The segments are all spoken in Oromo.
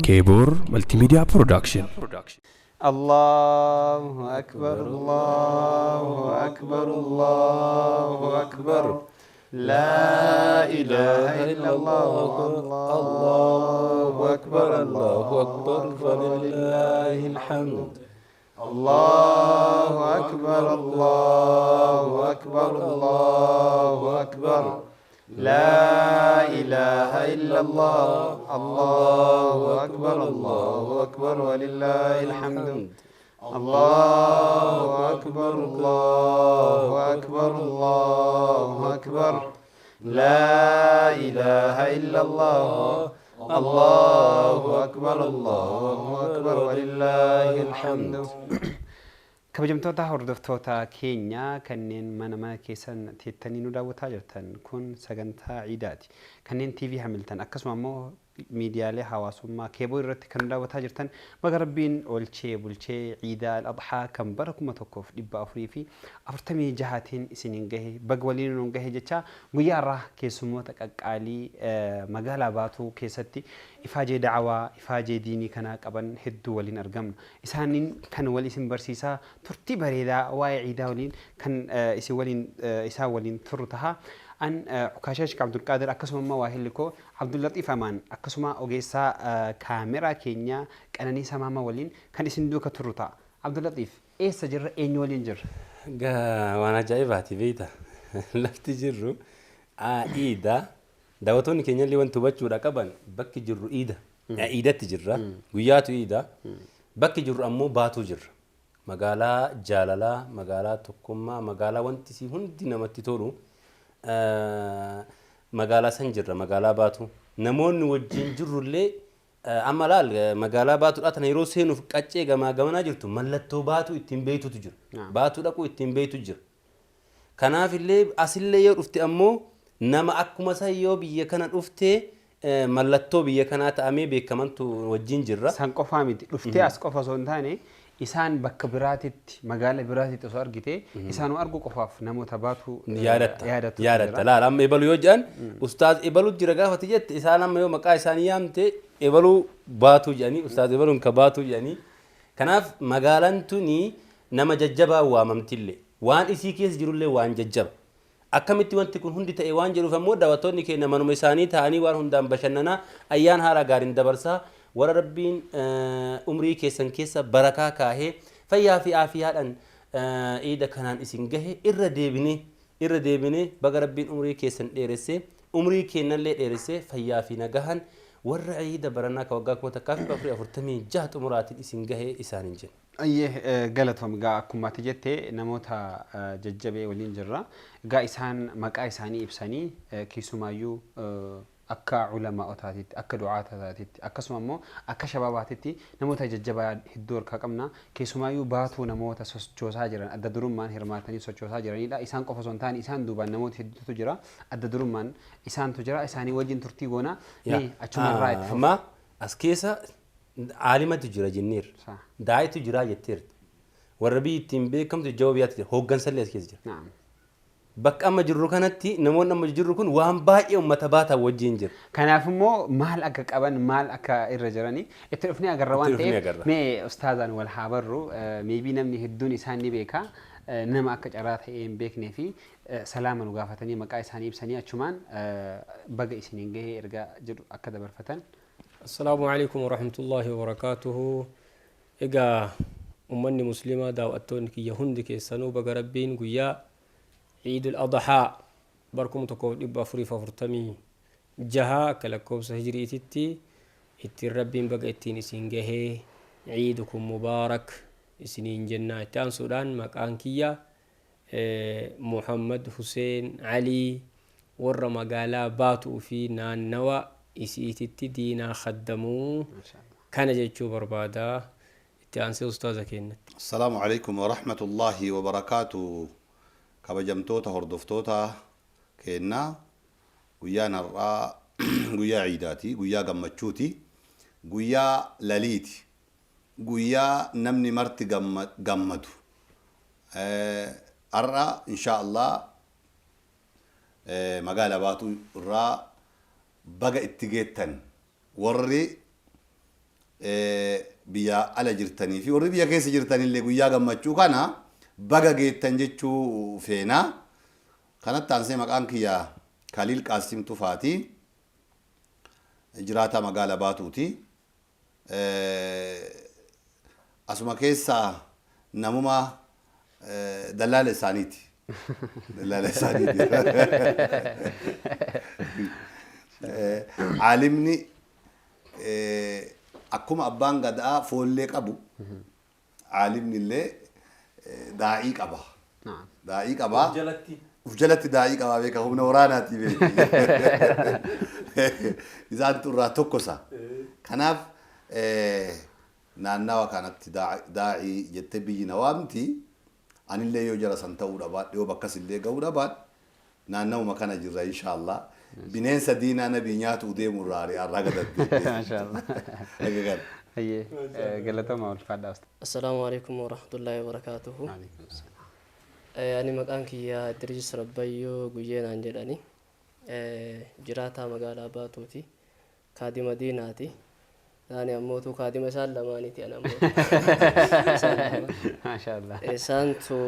Keeboor Multimedia Production. Allahu akbar, Allahu akbar, Allahu akbar. La ilaha illallah, Allahu akbar, Allahu akbar, walillahil hamd. Allahu akbar, Allahu akbar, Allahu akbar. La ilaha illallah, Allahu akbar, Allahu akbar, walillahil hamd. Allahu akbar, Allahu akbar, Allahu akbar. La ilaha illallah, Allahu akbar, Allahu akbar, walillahil hamd. Kabajamtoota hordoftoota keenya kanneen mana mana keessan teettanii nu daawwataa jirtan, kun sagantaa Ciidaati. Kanneen TV Hamilton akkasuma immoo miidiyaalee hawaasummaa keeboo irratti kan nu daawwataa jirtan, baga Rabbiin oolchee bulchee Ciidaa al-Adhaa kan bara 1446tiin isiniin gahe, baga waliin nuun gahe jechaa, guyyaa har'aa keessummoota qaqqaalii magaalaa Baatuu keessatti ifaajee da'awaa, ifaajee diinii kanaa qaban hedduu waliin argamna. Isaaniin kan wal isin barsiisaa turtii bareedaa waa'ee Ciidaa waliin kan isin waliin isaan waliin turru taha. An Ukaashaa Sheek Abdulqaadir, akkasuma immoo waahilli koo Abdullaxiif Amaan, akkasuma ogeessaa kaameraa keenya Qananiisaa Maama waliin kan isin duuka turru ta'a. Abdullaxiif, eessa jirra, eenyu waliin jirra? Waan ajaa'ibaati beekta. Lafti jirru iida. Daawwattoonni keenyallee wanti hubachuudha qaban, bakki jirru iida. Iidatti jirra. Guyyaatu iida. Bakki jirru ammoo Baatuu jirra. Magaalaa jaalalaa, magaalaa tokkummaa, magaalaa wanti isii hundi namatti tolu. Magaalaa san jirra, magaalaa Baatu. Namoonni wajjin jirrullee amma laal, magaalaa Baatuudhaa tana yeroo seenuuf qaccee gamaa gamanaa jirtu mallattoo Baatuu ittiin beeytutu jira. Baatuu dhaquu ittiin beeytu jira. Kanaaf illee asillee yoo dhufte ammoo nama akkuma san yoo biyya kana dhufte mallattoo biyya kanaa ta'amee beekamantu wajjin jirra. San qofaa miti. Dhuftee as qofa osoo hin taane, isaan bakka biraatitti, magaala biraatitti osoo argite, isaanuu arguu qofaaf namoota Baatu yaadatta. Yaadattu. Yaadatta. Laal, amma ebalu yoo jedhan, ustaaz ebalu jira gaafati jette, isaan amma yoo maqaa isaanii yaamte, ebaluu Baatuu jedhanii, ustaaz ebaluun ka Baatuu jedhanii. Kanaaf magaalaan tuni nama jajjabaa waamamtillee, waan isii keessa jirullee waan jajjaba. Akkamitti wanti kun hundi ta'e waan jedhuuf ammoo daawwattoonni keenya manuma isaanii ta'anii waan hundaan bashannanaa, ayyaan haala gaariin dabarsaa, warra Rabbiin umrii keessan keessa barakaa kaahee fayyaa fi aafiyaadhaan iida kanaan isin gahe, irra deebinee baga Rabbiin umrii keessan dheeressee, umrii keenyallee dheeressee, fayyaa fi nagahan warra iida baranaa ka waggaa 1446 xumuraatiin isin gahe isaaniin jenna. Ayyee, galatoom. Egaa akkuma ati jette namoota jajjabee waliin jirra. Egaa isaan maqaa isaanii ibsanii, keessumaayyuu akka ulamaa'otaatitti, akka du'aataatitti, akkasuma immoo akka shababaatitti namoota jajjabaa hedduu harkaa qabna. Keessumaayyuu Baatuu namoota sochoosaa jiran, adda durummaan hirmaatanii sochoosaa jiranidha. Isaan qofa osoo hin taane, isaan duubaan namoota hedduutu jira. Adda durummaan isaantu jira. Isaanii wajjin turtii goona. Mee achumarraa itti fufi. Amma as keessa aalimatu jira jenneerra. Daa'itu jira jetteerta. Warra biyyi ittiin beekamtu jajjaboo biyyaatti jira. Hooggansallee as keessa jira. Bakka amma jirru kanatti namoonni amma jirru kun waan baay'ee uummata Baatan wajjin jira. Kanaaf immoo maal akka qaban, maal akka irra jiranii itti dhufnee agarra waan Itti dhufnee ta'eef, agarra. mee ustaazaan wal haa barru. Maybe namni hedduun isaan ni beeka. Nama akka carraa ta'ee hin beeknee fi salaama nu gaafatanii, maqaa isaanii ibsanii, achumaan baga isiniin gahee ergaa jedhu akka dabarfatan. Assalaamu alaikum warahmatullahi wabarakaatuhu. Egaa ummanni muslimaa, daaw'attoonni kiyya hundi keessanuu, baga Rabbiin guyyaa Ciidul Adhaa bar 1446 akka lakkoofsa hijriititti ittiin Rabbiin baga ittiin isin gahee, ciidukum mubaarak isiniin jennaa. Itti aansuudhaan maqaan kiyya Muhammad Hussein Alii, warra magaalaa Baatuu fi naannawa isiititti diinaa khaddamuu kana jechuu barbaada. Itti aansee ustaaza keenyatti. Assalaamu alaikum warahmatullaahi wabarakaatu. Kabajamtoota hordoftoota keennaa, guyyaan har'aa guyyaa ciidaati, guyyaa gammachuuti, guyyaa laliiti, guyyaa namni marti gammadu. Har'a insha Allah magaala Baatuu irraa Baga itti geettan warri biyya ala jirtanii fi warri biyya keessa jirtanillee guyyaa gammachuu kana baga geettan jechuu feena. Kanatti aansee maqaan kiyya Kaliil Qaasim Tufaati. Jiraataa magaalaa Baatuuti. Asuma keessaa namuma dallaala isaaniiti. Dallaala isaaniiti. Aalimni akkuma abbaan gadaa foollee qabu, aalimni illee daa'ii qaba. Daa'ii qaba. Jalatti. Uf jalatti daa'ii qaba beeka, humna waraanaati beeki. Isaantu irraa tokkosa. Kanaaf naannawa kanatti daa'ii jettee biyyi na waamti. Anillee yoo jara san ta'uu dhabaadhe, yoo bakkas illee ga'uu dhabaadhe, naannawuma kana jirra inshaallah. Bineensa diinaa nabii nyaatu deemu irraa ari'aarraa gadadde. Maashaallah. Akka kana. Hayyee, galatoomaa, ulfaadhaa ustaaz. Assalaamu alaikum warahmatullaahi wabarakaatuhu. Waalaikum salaam. Ani maqaan kiyya Idriis Rabbayyoo Guyyeenaan jedhani. Jiraataa magaalaa Baatuuti. Kaadima diinaati. Ani ammootu kaadima isaan lamaaniiti ani ammootu. Isaan lama. Maashaallah. Isaantu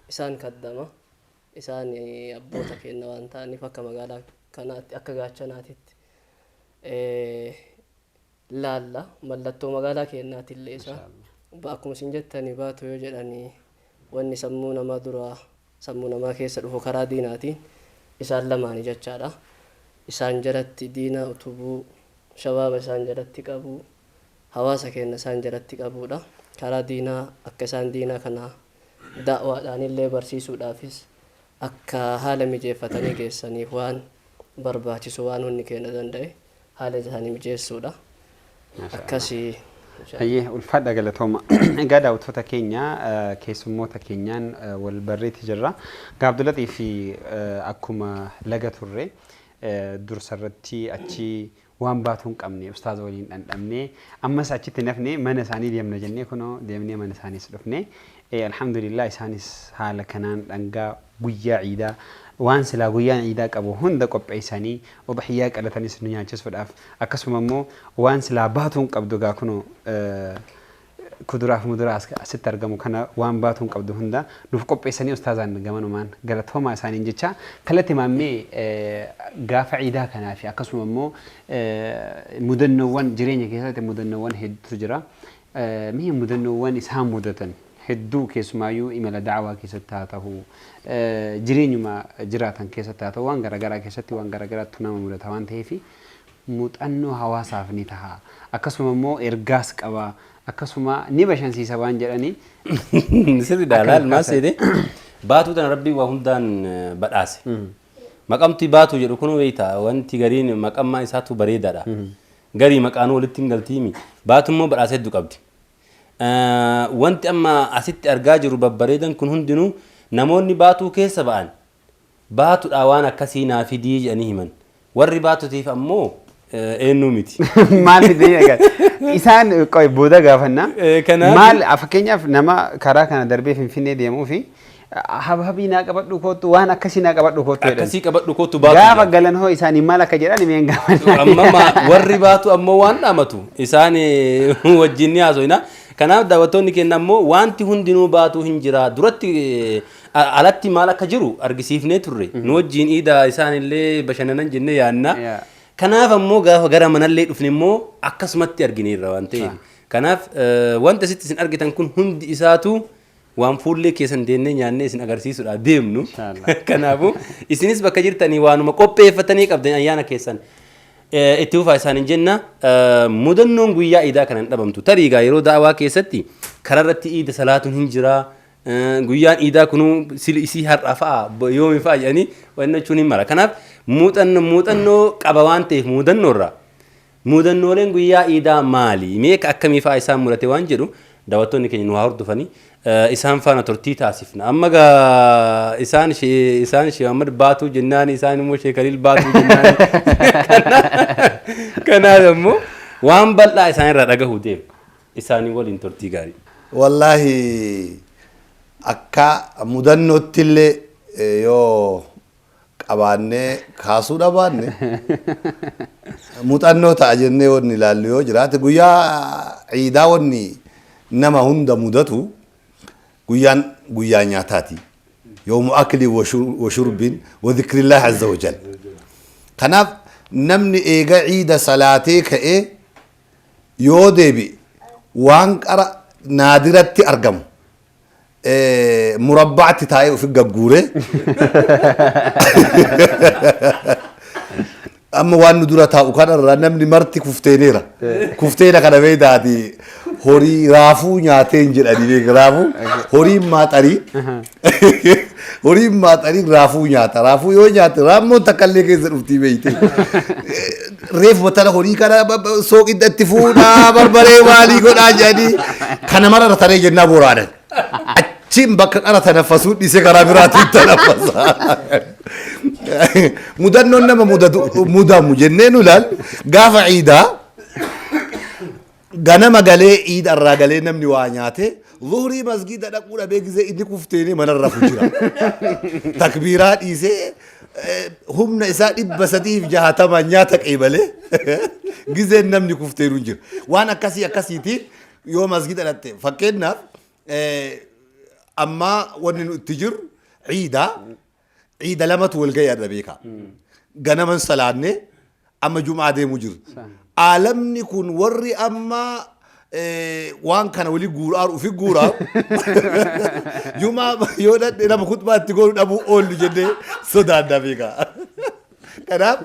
isaan kaddama. Isaan abboota keenya waan ta'aniif akka magaalaa kanaatti, akka gaachanaatitti laalla, mallattoo magaalaa keenyaatillee isaan. Akkuma isin jettanii, Baatu yoo jedhanii wanni sammuu namaa dura sammuu namaa keessa dhufu karaa diinaatiin isaan lamaani jechaadha. Isaan jalatti diina utubuu, shabaaba isaan jalatti qabuu, hawaasa keenya isaan jalatti qabuudha. Karaa diinaa akka isaan diinaa kana da'waadhaanillee barsiisuudhaafis akka haala mijeeffatanii geessaniif waan barbaachisu, waan hundi keenya danda'e haala isaanii mijeessuudha. Akkasii. Hayyee, ulfaadha, galatooma. Egaa daawwattoota keenya, keessummoota keenyaan wal barreetti jirra. Gaabdulaxii fi akkuma laga turre dursa irratti achi waan baatuu hin qabne ustaaza waliin dhandhamne, ammas achitti nafne, mana isaanii deemna jennee kunoo deemnee mana isaaniis dhufne. Alhamdulillah, isaanis haala kanaan dhangaa guyyaa ciidaa waan silaa guyyaan ciidaa qabu hunda qopheessanii udhiyyaa qalatanis nu nyaachisuudhaaf, akkasuma immoo waan silaa baatuun qabdu gaa kunoo kuduraa fi muduraa asitti argamu kana waan baatuun qabdu hunda nuuf qopheessanii, ustaazaan gamanumaan galatoomaa isaaniin jecha. Kalatti maammee gaafa ciidaa kanaa fi akkasuma immoo mudannoowwan jireenya keessatti mudannoowwan hedduutu jira. Mee mudannoowwan isaan mudatan hedduu, keessumaayyuu imala da'awaa keessatti haa ta'u, jireenyuma jiraatan keessatti haa ta'u, waan garaagaraa keessatti waan garaagaraatu nama mudata waan ta'eef muuxannoo hawaasaaf ni taha. Akkasuma immoo ergaas qaba. Akkasuma ni bashansiisa waan jedhanii. Sirriidha, laal maal seete, Baatuu tana Rabbii waa hundaan badhaase. Maqamti Baatuu jedhu kun beektaa, wanti gariin maqammaa isaatu bareedaadha. Garii maqaan walitti hin galtiimi. Baatu immoo badhaasa hedduu qabdi. Wanti amma asitti argaa jiru babbareedan kun hundinuu namoonni Baatuu keessa ba'an Baatuudha waan akkasii naa fidii jedhanii himan. Warri Baatutiif ammoo eenyuu miti. Maal fidanii egaa? Isaan qoy booda gaafanna. Maal fakkeenyaaf nama karaa kana darbee Finfinnee deemuu fi habhabii naa qabadhu kootu, waan akkasii naa qabadhu kootu jedhan. Akkasii qabadhu kootu Baatu. Gaafa galan hoo isaanii maal akka jedhan mee hin gaafanna. Amma warri Baatu ammoo waan dhaamatu isaan wajjin ni haasofna. Kanaaf daawwattoonni keenya ammoo wanti hundinuu Baatuu hin jira. Duratti alatti maal akka jiru argisiifnee turre. Nu wajjin iida isaan illee bashannanan jennee yaadna. Kanaaf ammoo gaafa gara manallee dhufne immoo akkasumatti argineerra waan ta'eef. Kanaaf wanti asitti isin argitan kun hundi isaatu waan fuullee keessan deemnee nyaannee isin agarsiisuudhaaf deemnu. Inshallah. Kanaafuu isinis bakka jirtanii waanuma qopheeffatanii qabdan ayyaana keessan itti fufaa isaaniin jenna. Mudannoon guyyaa iidaa kana hin dhabamtu. Tarii egaa yeroo da'awaa keessatti kararratti iida salaatuun hin jiraa. Guyyaan iidaa kunuu isii har'a fa'a, yoomi fa'a jedhanii wanni jechuun hin mara. Kanaaf muuxannoo qaba waan ta'eef mudannoorraa mudannooleen guyyaa iidaa maali? Meeqa akkamii fa'a isaan mudate waan jedhu daawwattoonni keenya nu haa hordofanii, isaan faana turtii taasifna. Amma gaa isaan Shee Muhammad Baatuu jennaan, isaan immoo Shee Kaliil Baatuu jennaan. Kanaaf immoo waan bal'aa isaan irraa dhagahuu deema. Isaanii waliin turtii gaarii. Wallaahi akka mudannootti illee yoo Qabaannee kaasuu dhabaanne muuxannoo ta'a jennee wanni ilaallu yoo jiraate, guyyaa ciidaa wanni nama hunda mudatu, guyyaan guyyaa nyaataati. يوم أكل وشرب وذكر الله عز وجل. Kanaaf namni eega ciida salaatee ka'ee yoo deebi, waan qara naadiratti argamu murabbaatti taa'ee ofi gagguure. Amma waan nu dura taa'u kanarra namni marti kufteeneera. Kufteena kana beektaati, horii raafuu nyaateen jedhanii beek. Raafuu horiin maaxarii, horiin maaxarii raafuu nyaata. Raafuu yoo nyaate raammoon takka illee keessa dhuftii beeyte. Reefuma tana horii kana sooqidda itti fuudhaa, barbaree maalii godhaa jedhanii kana mara taree jennaa boraadan. Achiin bakka qara tanaffasuu dhiisee karaa biraatiin tanaffasa. Mudannoon nama mudatu mudamu jennee nu ilaal, gaafa ciidaa ganama galee, ciida irraa galee, namni waa nyaate zuhurii masgiida dhaquu dhabee, gizee inni kufteenii manarra jira. Takbiiraa dhiisee humna isaa 360 nyaata qeebalee gizeen namni kufteenu jira. Waan akkasii akkasiitiin yoo masgiida dhaqxe, fakkeenyaaf ammaa wanni nu itti jirru ciidaa, ciida lamatu wal ga'ee beekaa. Ganaman salaannee amma jumaa deemu jiru. Aalamni kun warri amma waan kana walii guuraaru ufi guuraaru, jumaa yoo dhadhe nama khutbaa itti godhu dhabuu oollu jennee sodaanna beekaa. Kanaaf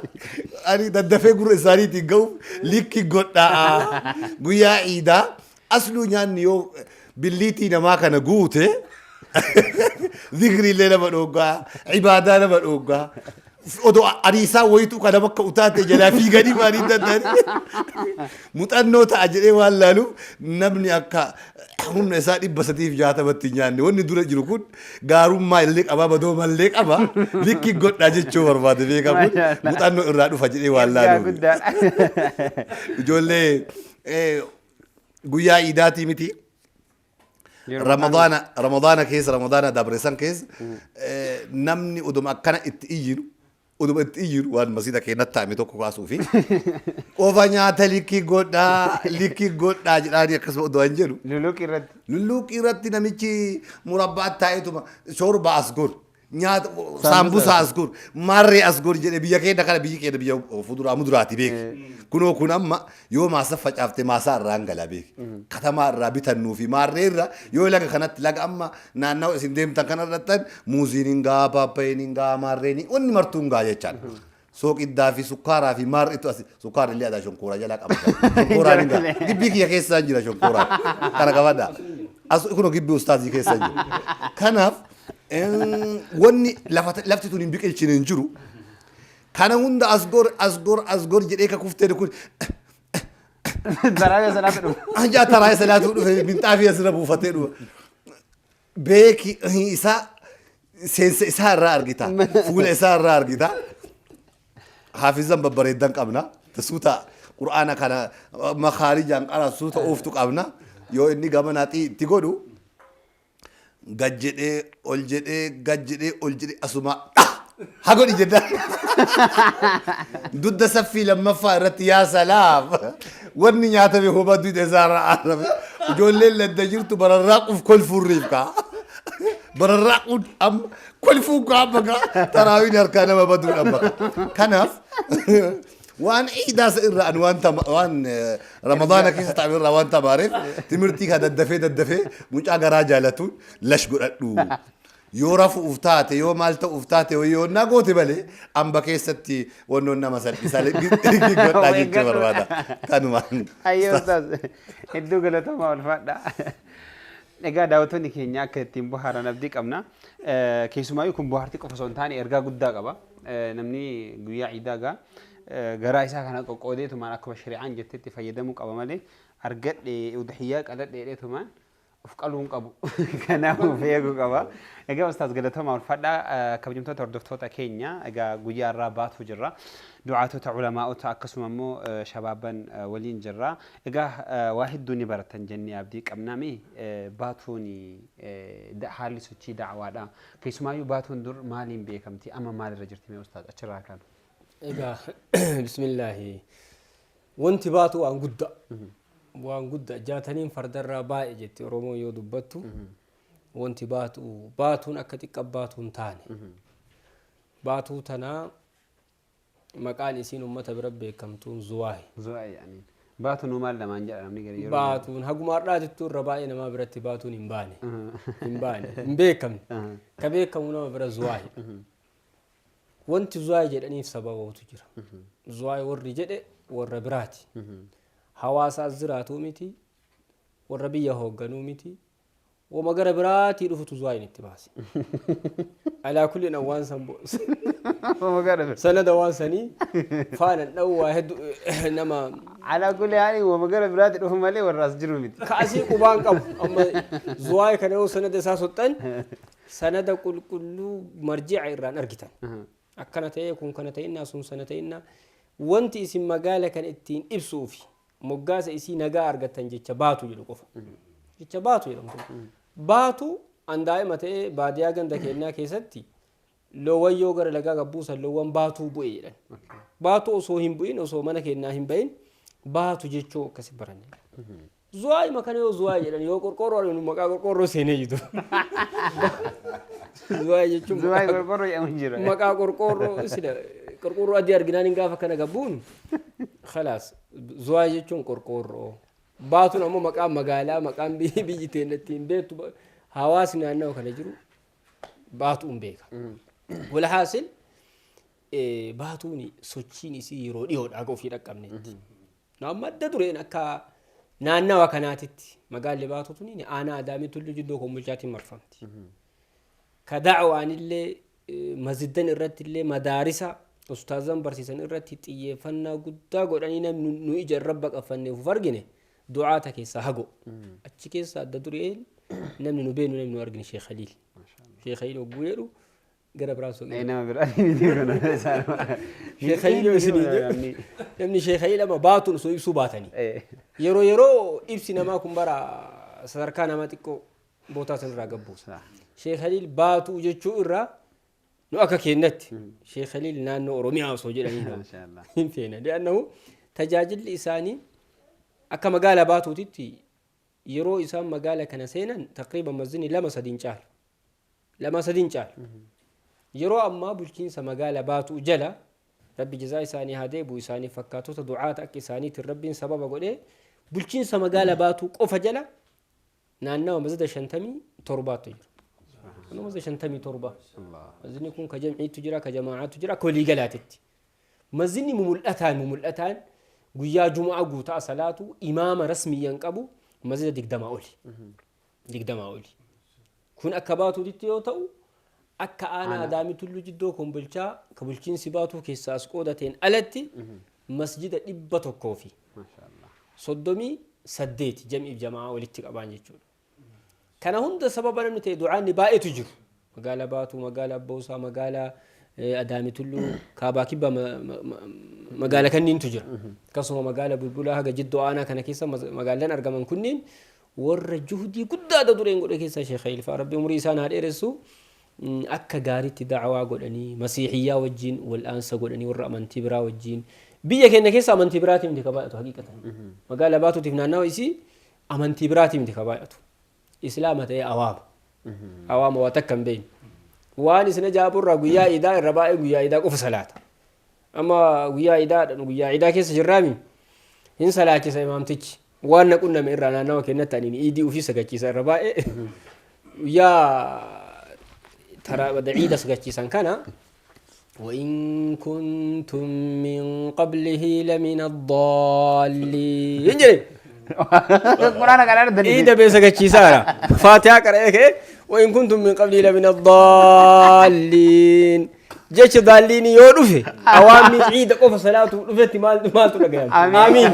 ani daddafee gurra isaaniitiin ga'uuf likki godhaa. Guyyaa ciidaa asluu nyaanni yoo billiitii namaa kana guute, zikriillee nama dhooggaa, ibaadaa nama dhooggaa. Odoo ariisaa wayituu kana bakka utaate jalaa fiiganii maanii danda'anii muuxannoo ta'a jedhee waan laaluuf, namni akka humna isaa 360tti hin nyaanne, wanni dura jiru kun gaarummaa illee qaba, badooma illee qaba, likki godhaa jechuu barbaade beekaa. Kun muuxannoo irraa dhufa jedhee waan laaluuf. Ijoollee guyyaa iidaatii miti. Ramadaana keessa, Ramadaana dabresan keessa, namni oduma akkana itti iyyinu, oduma itti iyyinu, waan masiida keenyatti taa'ame tokko kaasuu fi qofa nyaata likki godhaa, likki godhaa jedhaanii akkasuma odoo hin jedhu. Luluqii irratti. Lulluuqii irratti namichi murabbaa taa'eetuma shorba as gor, nyaata saambusaa as gor, maarree as gor jedhe. Biyya keenya kana, biyyi keenya biyya fuduraa muduraati beeki. Kunoo kun amma yoo maasa facaafte maasaa irraa hin gala beeki. Katamaa irraa bitannuu fi maarree irra yoo laga kanatti, laga amma naannawa isin deemtan kana irrattan, muuziin hin gaa, paappaayeen hin gaa, maarreen wanni martuu hin gaa jechaadha. Sooqiddaa fi sukkaaraa fi maarritu as, sukkaarri illee aadaa shonkooraa jalaa qaba. Shonkooraan hin gaa. Gibbii kiyya keessaa jira shonkooraan. Kana qabadha. As kunoo gibbii ustaazii keessa jira. Kanaaf wanni lafti tun hin biqilchine hin jiru. Kana hunda as gor, as gor, as gor jedhee ka kuftee kun Daraaya sanaatu dhufa. Anjaa taraa salaatu dhufe, minxaafii asirra buufatee dhufa. Beeki isaa seensa isaa irraa argita. Fuula isaa irraa argita. Haafizan babbareeddan qabna. Suuta qur'aana kana makaarijaan qara suuta ooftu qabna. Yoo inni gama naaxii itti godhu, gad jedhee ol jedhee, gad jedhee ol jedhee, asuma haa godhi jennaan. Dudda saffii lammaffaa irratti, yaa salaam, wanni nyaatame homa dudda isaarraa aarame. Ijoolleen ladda jirtu bararraaquuf kolfuurriif kaa. Bararraaquun amma kolfuun kaa amma kaa taraawiin harkaa nama baduun amma kaa. Kanaaf waan ciidaas irraa ani waan waan Ramadaana keessa ta'ame irraa waan tamaareef, timirtii ka daddafee daddafee mucaa garaa jaalatuun lash godhadhu. Yoo rafuuf taate, yoo maal ta'uuf taate, yoo naa goote malee, amba keessatti wannoon nama salphisa, godhaa jechuu barbaada. Kanumaan. Ayyee ustaaz, hedduu galatoomaa, ulfaadha. Egaa daawwattoonni keenya akka ittiin bohaaran abdii qabna. Keessumaayyuu kun bohaartii qofa osoo hin taane ergaa guddaa qaba. Namni guyyaa ciidaa gaa garaa isaa kana qoqqoodeetumaan akkuma shari'aan jettetti fayyadamuu qaba malee, argadhe udhiyyaa qaladhe jedheetumaan Of qaluu hin qabu. Kanaaf of eeguu qaba. Egaa ustaaz galatoomaa ulfaadhaa kabajamtoota hordoftoota keenya egaa guyyaa irraa baatuu jirra. Du'aatota ulamaa'ota akkasuma immoo shabaabban waliin jirra. Egaa waa hedduu ni baratan jennee abdii qabna mee baatuun haalli sochii da'awaadha. Keessumaayyuu baatuun dur maaliin beekamti amma maalirra jirti mee ustaaz achirraa kaanu. Egaa bismillaahi wanti baatu waan guddaa waan guddaa jaataniin fardarraa baay'ee jetti Oromoo yoo dubbattu wanti baatu baatuun akka xiqqa baatu hin taane baatuu tanaa maqaan isiin ummata bira beekamtuun Zuwaahi. Zuwaahi jedhaniin. Baatuun maal lamaan jedha namni gari yeroo. Baatuun haguma har'aatittuu irra baay'ee namaa biratti baatuun hin baane hin baane hin beekamne ka beekamu nama bira Zuwaahi. Wanti Zuwaay jedhaniif sababootu jira. Zuwaay warri jedhe warra biraati. Hawaasa as jiraatuu miti, warra biyya hoogganuu miti, wama gara biraatii dhufutu Zuwaayin itti baase. Alaa kulli waan san sanada waan sanii faanan dha'u waa hedduu nama. Alaa kulli haali wama gara biraatti dhufu malee warra as jiru miti. Ka asii qubaan qabu amma Zuwaay kana yoo sanada isaa soxxan sanada qulqulluu marji'a irraan argitan. Akkana ta'ee kun kana ta'innaa sun sana ta'innaa wanti isin magaala kan ittiin ibsuufi moggaasa isii nagaa argattan jecha baatu jedhu qofa. Jecha baatu jedhamtu. Baatu an daa'ima ta'ee baadiyaa ganda keenyaa keessatti loowwan yoo gara lagaa gabbuusan loowwan baatuu bu'e jedhan. Baatu osoo hin bu'in osoo mana keenyaa hin ba'in baatu jechuu akkasi baranne. Zuwaayima kana yoo zuwaay jedhan yoo qorqoorroo arginu maqaa qorqoorroo seenee jiru. Zuwaay jechuun Zuwaay qorqoorroo jedhamu jira. Maqaa qorqoorroo sila qorqoorroo adii arginaan hin gaafa kana gabbuun khalaas zuwaay jechuun qorqoorroo. Baatuun ammoo maqaan magaalaa maqaan biyyi teenya ittiin beektu hawaasni naannawa kana jiru baatuun beeka. Walhaasil baatuun sochiin isii yeroo dhiyoodha akka ofii dhaqqabnetti. Amma adda dureen akka naannawa kanaatitti magaalli baatu tuni aanaa Adaamii Tulluu Jiddoo Kombolchaatiin marfamti. Ka da'waanillee masjiddan irratti illee madaarisa ustaazan barsiisan irratti xiyyeeffannaa guddaa godhanii namni nu ija irra baqaffanneef of argine du'aata keessaa hago. Achi keessa adda dureen namni nu beenu namni nu argine Sheekh Khaliil. Sheekh Khaliil hogguu jedhu gara biraan soqee. Nama biraa miti kun. Sheekh Khaliil yoo isinii jedhu namni Sheekh Khaliil amma baatuun osoo ibsuu baatanii. Yeroo yeroo ibsi namaa kun bara sadarkaa namaa xiqqoo bootaa sanirraa gabbuusa. Sheekh Khaliil baatuu jechuu irraa nu akka keenyatti Sheekh Khaliil naannoo Oromiyaa osoo jedhanii hin feena. Li'annahu tajaajilli isaanii akka magaalaa baatuutitti yeroo isaan magaala kana seenan taqriiban masjidni lama sadiin caalu. Lama sadiin caalu. Yeroo ammaa bulchiinsa magaala baatuu jala rabbi jazaa isaanii haa deebi'u isaanii fakkaatota du'aata akka isaaniitiin rabbiin sababa godhee bulchiinsa magaala baatuu qofa jala naannawa masjida 57tu jira. Naannoo masjida 57. Masjidni kun ka jamciitu jira ka jamaacaatu jira akka waliigalaatitti. Masjidni mumul'ataan mumul'ataan guyyaa jumu'aa guutaa salaatu imaama rasmiyyan qabu masjida 20 oli. 20 oli. Kun akka baatuutitti yoo ta'u akka aanaa Adaamii Tulluu Jiddoo Kombolchaa ka bulchiinsi baatuu keessaa as qoodateen alatti masjida 138 jam'iif jamaa walitti qabaan jechuudha. Kana hunda sababa namni ta'e du'aanni baay'eetu jiru. Magaalaa Baatuu, magaalaa Abboosaa, magaalaa Adaamii Tulluu, Kaabaa Kibbaa magaala kanniintu jira. Akkasuma magaala Bulbulaa haga Jiddoo aanaa kana keessa magaalaan argaman kunniin warra juhdii guddaa adda dureen godhe keessaa Sheekh Khaliil fa'a rabbi umurii isaan haa dheeressu akka gaariitti da'awaa godhanii masiihiyyaa wajjin wal'aansa godhanii warra amantii biraa wajjin biyya keenya keessa amantii biraatiin miti ka baay'atu haqiiqatan magaalaa baatuutiif naannawa isii amantii biraatiin miti ka baay'atu islaama ta'ee awaama awaama waa takka hin beekne waan isin ajaa'iburraa guyyaa iidaa irra baay'ee guyyaa iidaa qofa salaata amma guyyaa iidaa guyyaa iidaa keessa jirraami hin salaachisa imaamtichi waan na qunname irraa naannawa kennatti ani iidii ofii sagachiisa irra baay'ee guyyaa tara iida sagachiisan kana وإن كنتم من قبله لمن الضالين جري Quraana kana argatan. إيدا بيسكتشيسارا فاتحة قرأ وإن كنتم من قبله لمن الضالين jecha daalliin yoo dhufe awaamni ciida qofa salaatu dhufetti maaltu dhagayama? Amiin.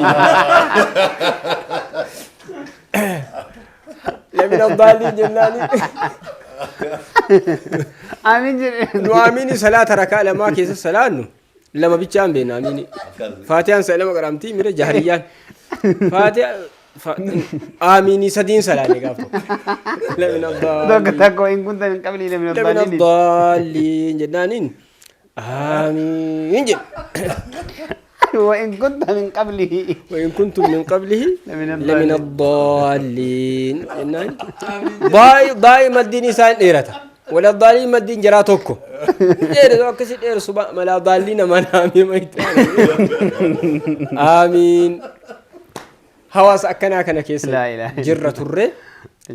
Lamina daalliin jennaani. Amiin jedhe. Nu amiini salaata rakaa lamaa keessa salaannu lama bichaan beekna amiini. Faatiyaan sa lama qaramtii mira jaariyyaan. Faatiyaa amiini sadiin salaanne gaaf tokko. Lamina Tokko daalliin. tokko hin kunta min qabli lamina Lamina daalliin. daalliin jennaaniin amiin jedhe. وإن كنت من قبله وإن كنتم من قبله لمن لمن الضالين إنان ضاي ضاي مدين إنسان إيرتا ولا الضالين مدين جرا توكو إيرتا وكسي إير سبا ملا ضالين ما نامي ميت آمين حواس أكنا كنا كيس لا إله إلا جرة الري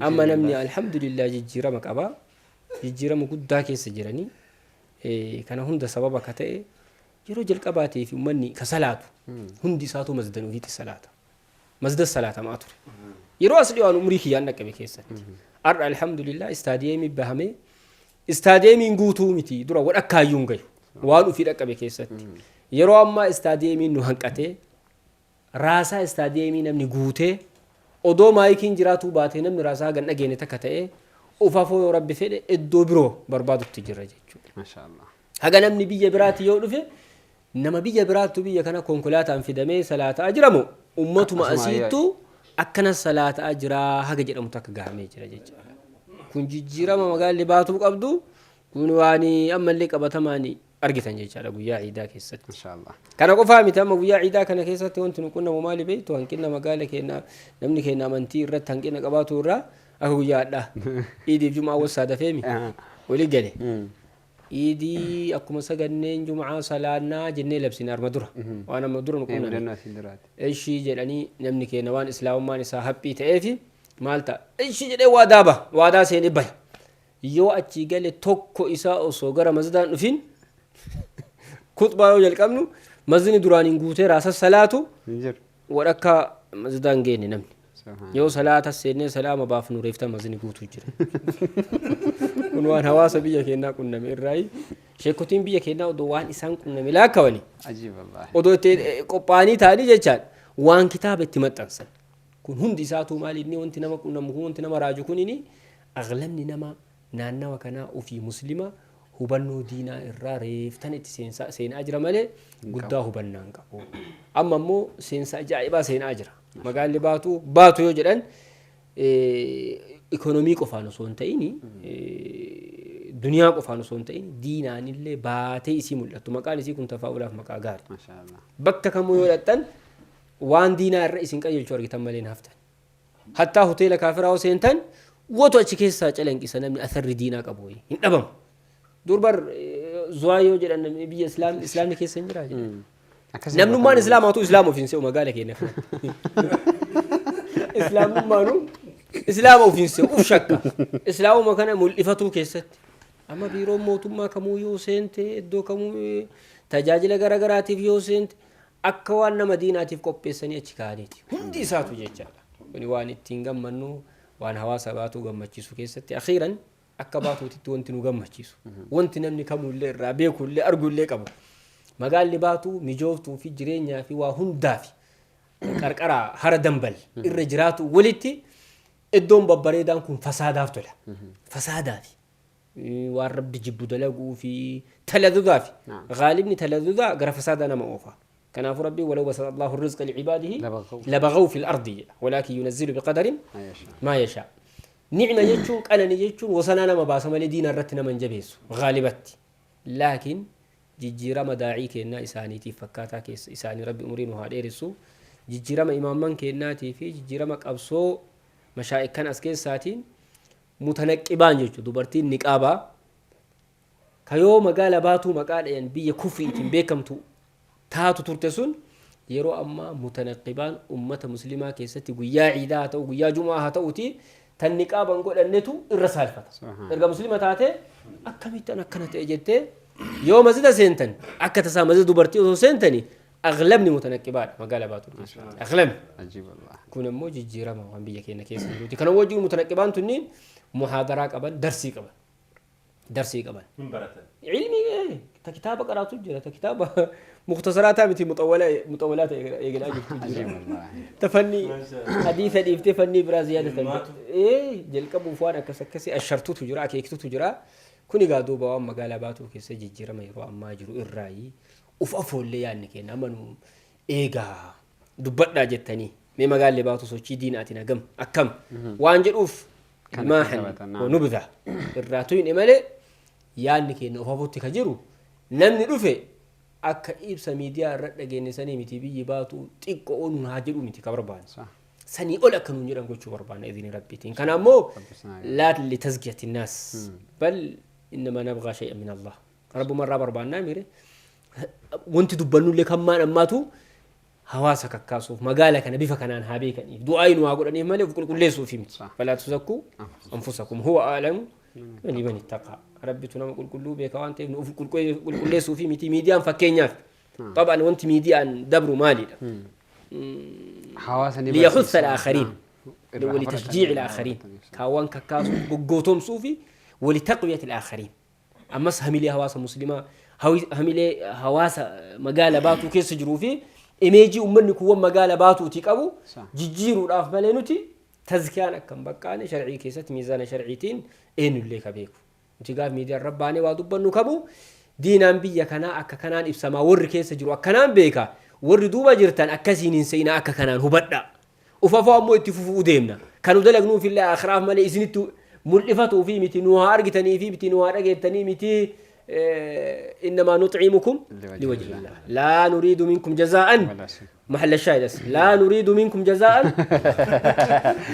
أما نمني الحمد لله جيرة مكابا جيرة مقدا كيس جراني إيه كان هند سببا كتئ yeroo jalqabaatee fi uummanni ka salaatu hundi isaatu masdan ofiitti salaata. Masda salaatamaa ture. Yeroo as dhiyaan umrii kiyyaan dhaqqabe keessatti. Har'a alhamdulillah istaadiyeemii bahamee istaadiyeemiin guutuu miti dura wadhakkaayyuu hin gayu waan ofii dhaqqabe keessatti. Yeroo ammaa istaadiyeemiin nu hanqatee raasaa istaadiyeemii namni guutee odoo maayikiin jiraatuu baatee namni raasaa gan dhageene takka ta'ee ufaafoo yoo rabbi fedhe iddoo biroo barbaadutti jira jechuudha. ما شاء الله. Haga namni biyya biraatti yoo dhufe nama biyya biraattu biyya kana konkolaataan fidamee salaataa jiramu ummatuma Akkasuma asiittu akkana salaataa jiraa haga jedhamu takka gahamee jira jechuudha. Kun jijjiirama magaalli baatuu qabdu kun waan ammallee qabatamaan argitan jechaadha guyyaa ciidaa keessatti. ما شاء الله. Kana qofaa miti amma guyyaa ciidaa kana keessatti wanti nu qunnamu maali beektu hanqina magaala keenya namni keenya amantii irratti hanqina qabaatu irraa akka guyyaa hadhaa iidiif jumaa wassaa dafeemi walii gale. Iidii akkuma saganneen jumaa salaannaa jennee labsine arma dura waan amma dura nu إيه qunname. بدنا سندرات. Ishii jedhanii namni keenya waan islaamummaan isaa haphii ta'eefi maal ta'a ishii jedhee waadaa baha waadaa seenee baya yoo achii gale tokko isaa osoo gara masjidaan dhufin kutbaa yoo jalqabnu masjidni duraaniin guutee raasa salaatu نجر. wadhakka masjidaan geenne namni سبحان. yoo salaata seennee salaama baafnu reefta masjidni guutuu jira kun waan hawaasa biyya keenyaa qunname irraayi sheekotiin biyya keenyaa odoo waan isaan qunname laakkawani عجيب والله. odoo itti qophaa'anii ta'anii jechaadha waan kitaaba itti maxxansan kun hundi isaatuu maali inni wanti nama qunnamu kun wanti nama raaju kun inni aglamni nama naannawa kanaa ofii muslima hubannoo diinaa irraa reeftan itti seenaa jira malee guddaa hubannaa hin qabu. Amma immoo seensa ajaa'ibaa seenaa jira. Magaalli baatu baatu yoo jedhan ikonomii qofaan osoo hin ta'in duniyaa qofaan osoo hin ta'in diinaanillee baatee isii mul'attu maqaan isii kun tafaa'ulaaf maqaa gaarii. ما شاء الله. Bakka kamuu yoo dhaqxan waan diinaa irra isin qajeelchu argitan malee hin haftan. Hattaa hoteela kaafiraa yoo seentan wotu achi keessaa calanqisa namni asarri diinaa qabu wayii hin dhabamu. Durbar zuwaa yoo jedhan namni biyya islaamni keessa hin jiraa jedhan. أكسر Namnummaan islaamaatu islaama ofiin se'u magaala keenya kanatti. Islaamummaanuu islaama ofiin se'u uf shakka. Islaamuma kana mul'ifatuu keessatti. Amma biiroon mootummaa kamuu yoo seente iddoo kamuu tajaajila garaagaraatiif yoo seente akka waan nama diinaatiif qopheessanii achi kaa'aniiti. Hundi isaatu jechaadha. Kuni waan ittiin gammannu waan hawaasa baatuu gammachiisu keessatti akhiiran akka baatuutitti wanti nu gammachiisu. Wanti namni kamuullee irraa beekullee argullee qabu. Magaalli baatuu mijooftuu fi jireenyaa fi waa hundaa fi qarqara hara dambal irra jiraatu walitti iddoon babbareedaan kun fasaadaaf tola. Fasaadaafi. Waan rabbi jibbu dalaguu fi taladudaafi. Gaalibni taladudaa gara fasaadaa nama oofa. Kanaafuu rabbi walau basata Allahu rizqa licibaadihi labagaw fi l-ardi jedha. Walaakin yunazzilu biqadarin maa yashaa. Nicma jechuun qanani jechuun wasanaa nama baasa malee diina irratti nama hin jabeessu gaalibatti. Laakiin jijjiirama daa'ii kennaa isaaniitiif fakkaataa keessa isaanii rabbi umurii nu haa dheeressu. Jijjiirama imaamman kennaatii fi jijjiirama qabsoo mashaa'ikan as keessaatiin mutanaqqibaan jechuudha dubartiin niqaabaa kayoo magaala baatuu maqaa dhayan biyya kufriitiin beekamtu taatu turte sun yeroo ammaa mutanaqqibaan ummata muslimaa keessatti guyyaa ciidaa haa ta'u guyyaa jumaa haa ta'uti tan niqaaban godhannetu irra saalfata. Erga muslima taate akkamittan akkana ta'e jettee yoo masjida seentan akka tasaa masjida dubartii osoo seentani aglabni mutanaqqibaadha magaala baatuu keessatti. Aglabni. عجيب والله. Kun immoo jijjiirama waan biyya keenya keessa jiruuti. Kana wajjin mutanaqqibaan tunniin muhaadaraa qaban darsii qaban. Darsii qaban. Hin baratan. Ilmi ta kitaaba qaraatu jira ta kitaaba Mukhtasaraataa miti, muxawwalaata eegalaa jirtu jira. Tafanni hadiisa dhiiftee fannii biraa ziyaadatan. Jalqabuuf waan akkas akkasii ashartutu jira, akeektutu jira. Kun egaa duuba waan magaalaa Baatuu keessa jijjiirama yeroo ammaa jiru irraayi uf afoollee yaadni kenna amma nu eegaa dubbadhaa jettanii mee magaalli Baatu sochii diinaatiin hagam akkam waan jedhuuf maahan nubda irraa tuyne malee, yaadni keenya of afutti ka jiru namni dhufe akka ibsa miidiyaa irra dhageenye sanii miti, biyyi Baatu xiqqoo nuun haa jedhu miti ka barbaanne. Sanii ol akka nuun jedhan gochuu barbaanna idini Rabbiitiin. Kana ammoo laa litazkiyati nnaas, bal innama nabgaa shay'an min Allah. Rabbuma irraa barbaannaa mire wanti dubbannullee kan maan ammaatu hawaasa kakkaasuuf, magaala kana bifa kanaan haa beekaniif, du'aa nu haa godhaniif malee of qulqulleessuuf miti. Falaa tuzakkuu anfusakum, huwa a'lamu biman ittaqaa. Rabbitu nama qulqulluu beeka waan ta'eef nu of qulqulleessuuf miti. Miidiyaan fakkeenyaaf xabaan wanti miidiyaan dabru maalidha? Hawaasa ni ليحث barsiisa. الآخرين Irraa ولتشجيع fudhatanii الآخرين كاوان كاكاسو غوغوتومسو في ولتقوية الآخرين. أمس هميلي هواسا مسلمة هميلي هواسا مقالة باتو كيس جرو في إيميجي أمني كوان مقالة باتو تيكابو جيجيرو راف مالينوتي تزكيان أكم بقاني شرعي كيست ميزان شرعيتين إنو اللي كبيكو نتي قاف ميديا رباني وادبنو كابو diinaan biyya kanaa akka kanaan ibsamaa, warri keessa jiru akkanaan beeka, warri duuba jirtan akkasiin hin seenaa, akka kanaan hubadha. Ufafoo ammoo itti fufuu deemna. Kan nu dalagnuuf illee akhiraaf malee isinitti mul'ifatuu fi miti, nu haa argitanii fi miti, nu haa dhageettanii miti. إنما نطعمكم لوجه الله لا نريد منكم جزاء. ولا شكر. محل الشاهد بس لا نريد منكم جزاء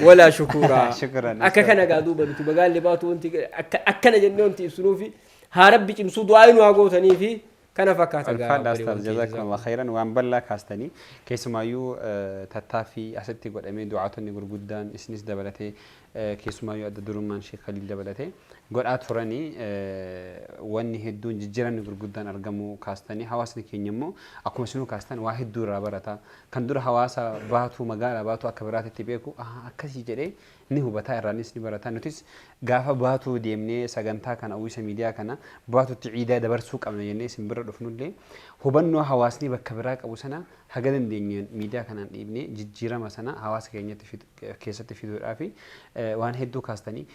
ولا شكورا. شكراً. Akka kana gaa duuba nuti magaalli Baatu wanti akkana jennee wanti ibsinuu fi haa Rabbi cimsuu du'aa nu haa gootanii fi kana fakkaata gaa. Ulfaadha. Obboleewwan Ustaaz. keenya. Jazakum Allah khairan. Waan bal'aa kaastanii, keessumaayyuu tattaaffii asitti godhamee du'aatonni gurguddaan isinis dabalatee, keessumaayyuu adda durummaan Sheekh Khaliil dabalatee godhaa turanii, wanni hedduun jijjiiramni gurguddaan argamuu kaastanii, hawaasni keenya immoo akkuma isinuu kaastan waa hedduu irraa barata. Kan dura hawaasa Baatuu, magaalaa Baatuu akka biraatitti beeku akkasii jedhee ni hubataa, irraanis ni barata. Nutis gaafa Baatuu deemnee sagantaa kana, uwwisa miidiyaa kana, Baatutti ciidaa dabarsuu qabna jennee isin bira dhufnullee, hubannoo hawaasni bakka biraa qabu sana haga dandeenyeen miidiyaa kanaan dhiibnee jijjiirama sana hawaasa keenyatti keessatti fiduudhaa fi waan hedduu kaastanii.